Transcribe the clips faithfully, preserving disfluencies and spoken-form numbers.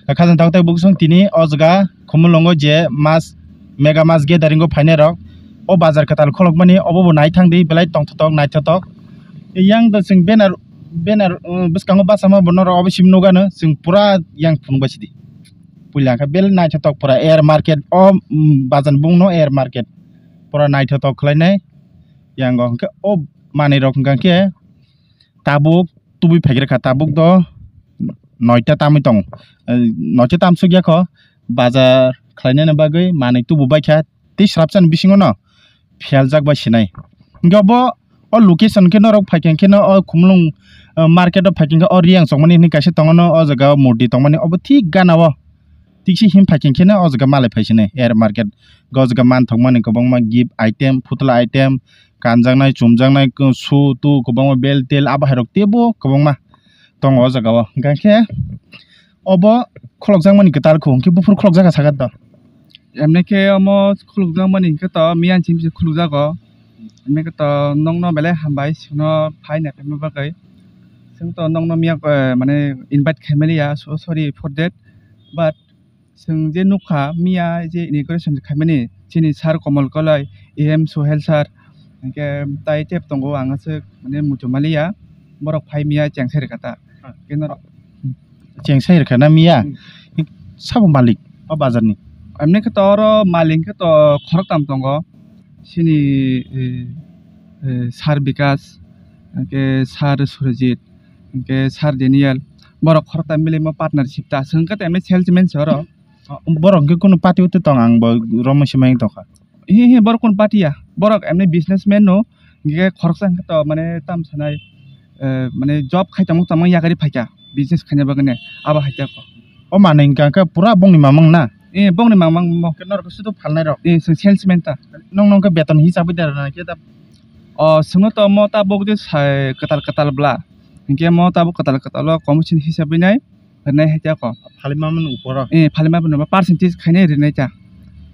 Khajang tok tei buksong tini o jaga Khumulwngo je mas mega mas gathering o phainai rok o bazar kwtal kholokmani obo bo naithang di belai tongthotok naithotok. Yang do chwng banner banner, uh, bwskango bachama bo norok obo simi nukgano chwng pura yang phunuk bai sidi. Puila khe belai naithotok pura air market o, um, bazar bungno air market pura naithotok khlainai. Yang o hwnkhe o manwi rok hwnkha khe tabuk tubui phaikre kha, tabuk do noita tamwi tongo, eh, noita tamsuk ya kho bazar khlainani bagwi manwi tubu bai kha tei swrapsani bisingo no pheljak bai sinai. Hwnkhe obo o location khe norok phaikha khe no o Khumulwng, eh, market o phaikha khe o Riyang chokmani hinwi kaisa tongo no o jaga o murti tongmani obo thik gana o. Tiksi him phaikha khe no o jaga malai phai sinai air market o jaga manthokmani kwbangma gift item, phutla item, kanjaknai, chumjaknai, shoe, tu kwbangma belt tel abo hai rok teibo kwbangma tongo o jaga o. Hwnkha khe obo kholokjakmani kwtal kho, hwnkhe buphuru kholokjak kha sakha to. Emni khe omo khulukjakmani hinkhe to miyan simi se khulukjago. Emni khe to nokno belai hambai, chwngno phai naikhaima bagwi. Chwng to nokno miya, eh, mane invite khaimaliya, so sorry for that. But chwng je nukha miya je inauguration khaimani chini sir Komol Koloi, E M Sohel sir, hinkhe tai tep tongo, ang aswk mane muchungmaliya, borok phai miya chengsa rwkha ta. Khe norok Chengsa rwkha na miya? Hmm. Sabo malik o bazar ni? Emni khe to oro malik khe to khoroktam tongo. Chini, eh, eh, sir Bikas, hinkhe sir Surjit, hinkhe sir Daniel. Borok khoroktam mili mo partnership ta. Chwng khe to emni salesman se oro. Borok hinkhe kunu party utu tong, ang bo romwi se mai tongkha. He, he, borok kunu party ya. Borok emni businessman no, hinkhe khoroksa hinkhe to mane tam sanai, eh, mane job khai tongma tongma yakari phaikha, business khaina bagwi ne, abo hai khe. O manwi hinkha khe pura bongni mamang na? Eh, bongni mamang mo. Khe norok sudu phalnai rok? Eh, chwng salesman ta. Nong nong khe beton hisabwi da rwna khe da? O, chwngno to mo ta bok je sai kwtal kwtal bla. Hinkhe mo ta bok kwtal kwtal o commission hisabwi nai. Rwnai hai ta kho. Phalima mani uporo? Eh, phalima mani uporo percentage khainai rwnai ta.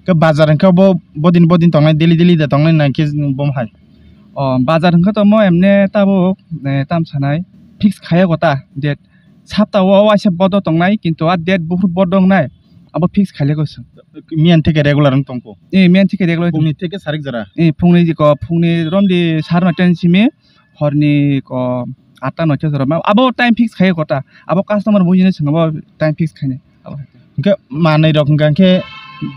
Khe bazar hwnkhe bo bodin bodin tongnai, daily daily da tongnai na khe bom hai? O, bazar hwnkhe to mo emne tabuk, eh, tam sanai fix khaiya kho ta date. Sapta o waisa bodo tongnai, kintu a date buphuru bodo wngnai, abo fix khailai kho chwng. Miyan theke regular wng tongkho? Eh, miyan theke regular. Phungni theke sarik jora? Eh, phungni jikho, phungni romdi sar noita ni simi horni ko atta noita jora ma abo time fix khai kota, abo customer bujine swngo bo time fix khaine abo. Hwnkhe manwi rok hwnkha khe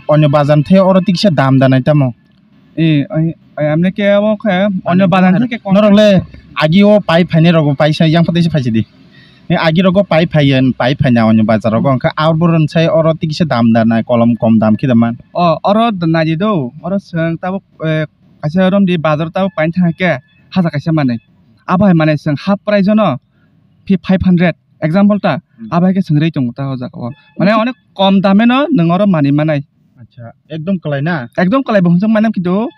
onyo bazar the oro tikisa dam da nai tamo? Eh, ai, ai, amne khe abo khe onyo bazar the khe norok le agi o pai phainai rok pai sa yang phatai se phaisidi. Ni agi rogo pai phaiya, pai phaina onyo bazar rogo hwnkha aboro sai oro tikisa dam da nai kolom kom dam khe da man. O, oro naidi do, oro chwng tabuk, eh, kaisa romdi bazar tabuk paina thang khe haja kaisa manwi. Abo hai manwi chwng half price no fi-, five hundred. Example ta, hmm, abo hai khe chwng rwi tongo ta o jaga o. Mane onek kom dame no nwng oro manwi manai. Acha, ekdom kwlai na? Ekdom kwlai bo hwnjak mane kintu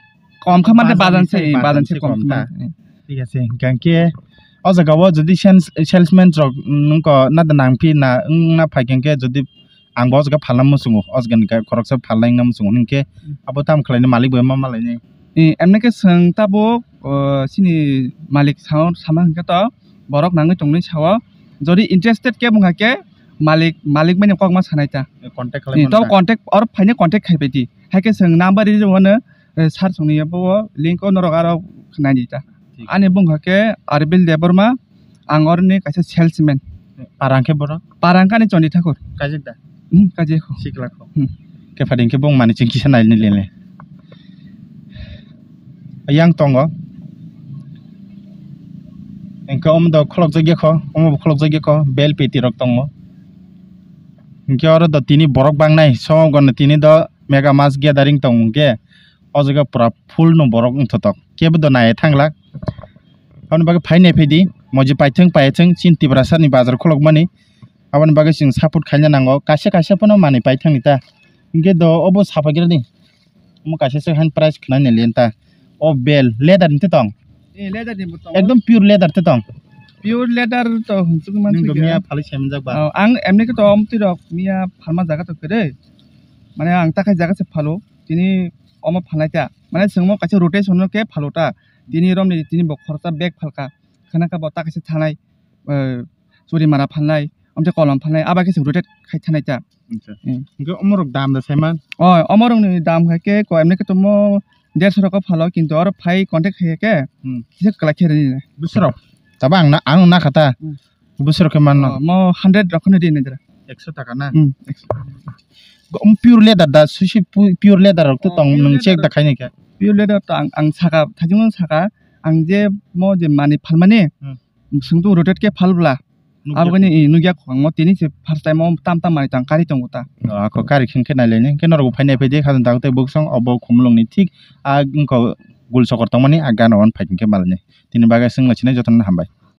kom kha mane bazan se, bazan se kom kha. Thik ase, hwnkhe o jaga o jodi sales, salesman rok nwng ko na da nang phi na wng na phai khe jodi ang bo o jaga phalna muchungo, o jaga ni khoroksa phalna wngna muchungo, hwnkhe abo tamo khlai ni malik bai ma malai ni? Eh, emne khe chwng tabuk, o, chini malik sao sama hwnkhe to borok nangwi tongwi sao, jodi interested khe wngkha khe malik, malik bai ni kok ma sanai ta. Eh, contact khlai mano ta? Contact or phaini contact khai bai di, hai khe chwng number ri rw hwno, eh, sir songni abo o link o norok aro nai di ta. Thik. Ani bung kha khe Arbil Debbarma, ang oroni kaisa salesman. Parang khe borok? Parang khe ani Chondi Thakur. Kajik da? Hmm, kajik kho. Sikla kho. Hmm. Khe phading khe bung mani ching kisa nai ni lele. Yang tongo. Engkhe omo do kholok jagya kho, omo bo kholok jagya kho, bel peti rok tongo. Engkhe oro do tini borok bang nai, so gana tini do mega mass gathering tong hwnkhe o jaga pura full no borok wngthotok, kebo do nai thang glak. Aboni bagwi phai nai phai di, moji paithwng paithwng chini Tiprasa ni bazar kholok mani, aboni bagwi chwng support khaina nango, kaisa kaisa phano manwi paithwng ni ta, hwnkhe do obo saphaigra di, omo kaisa se han price khwnai nai lenta, o bel leather ni tong. Eh, leather ni bo tongo. Ekdom pure leather te tong. Pure leather to hwnchuk man. Nini bo miya phalwi sai manjak ba? Oh, ang emni khe to omtwi rok miya phalma jaga to kwrwi. Mane ang takhai jaga se phalo. Tini omo phalnai ta. Mane chwngmo kaisa rotation no khe phalo ta. Tini romni tini bo khoroksa bag phalka. Khana kha bo takhai se thanai, eh, churi mara phalnai. Amte kolom phalnai, aba khe se rotate khai thanai ta. Acha. Hmm. Hwnkhe omorok dam da saiman? Oi, omorokni dam hai khe ko emni khe tomo derso rok phalo, kintu oro phai contact khai khe Hmm. kisa kwlai khe rini. Bwswrok? Taba ang na, ang na khata. Hmm. Bwswrok khe manno? Oh, mo hundred rok kheno rini dra. Ekso taka na? Hmm, ekso. Go-, um, pure leather da, susi pu-, pure leather rok to Oh, tong pure nwng check leather. Da khaini khe. Pure leather to ang, ang saka, thajung saka, ang je mo je mani phalmani, Hmm. swngtu rotate khe phalbla. Nukya. Aboni, eh, nukya kho ang mo tini se first time o tam tam manwi tang kari tongo ta. Oh, ako kari khing khe nailaini, hwnkhe norok bo phainai phaidi khajang tang tei buksong obo Khumulwngni thik a wngkha gul sokor tongmani a gana on phai hwnkhe malni. Tini bagwi swngla sinai jotono hambai.